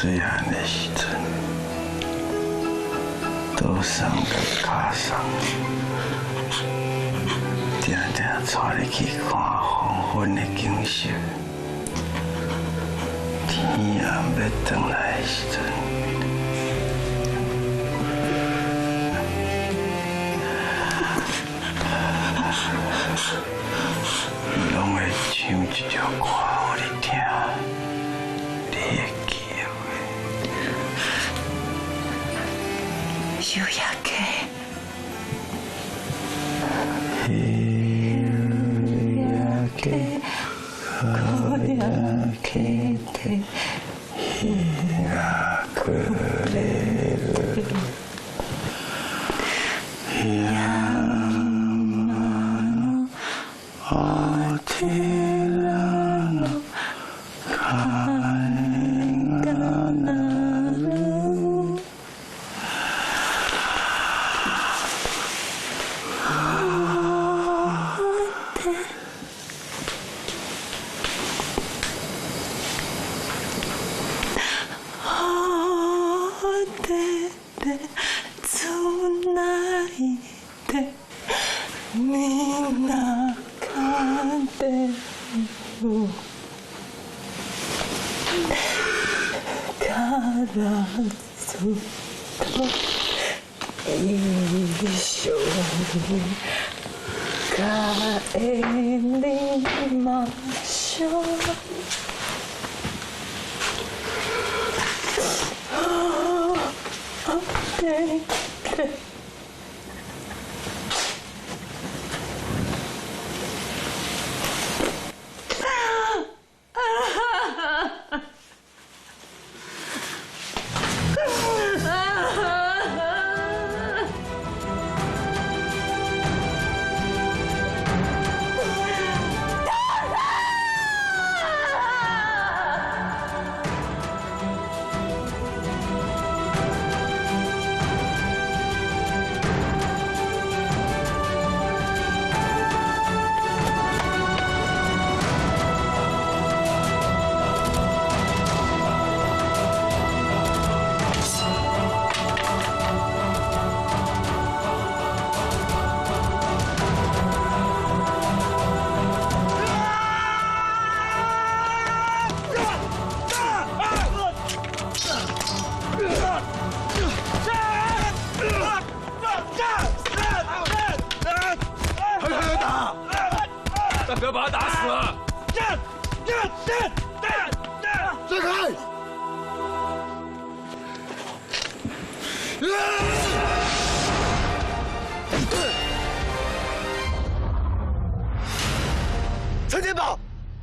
细汉的时阵，倒送佮跤送，定定带你去看黄昏的景色。天暗欲转来的时阵，拢会唱一条歌予你听，你会记得袂？有夜客。夜客，夜客的日が暮れる。山のお寺の鐘が鳴る。手でつないでみんなでからずっと一緒に帰りましょう。大哥把他打死了！闪开！陈天宝，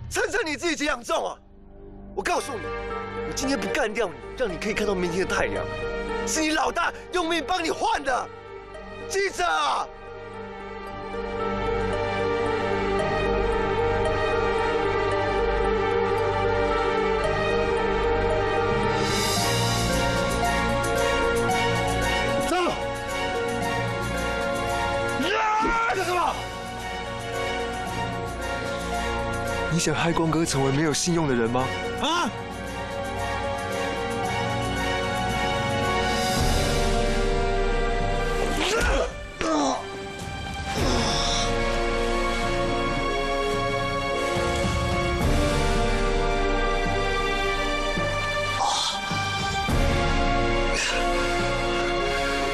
称称你自己几两重啊！我告诉你，我今天不干掉你，让你可以看到明天的太阳，是你老大用命帮你换的，记者。走！干什么？你想害光哥成为没有信用的人吗？啊！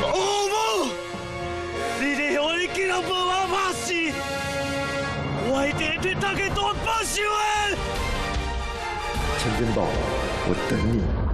欧母，你哋向你竟然无我拍死，我一定对大家多报仇的。陈天宝，我等你。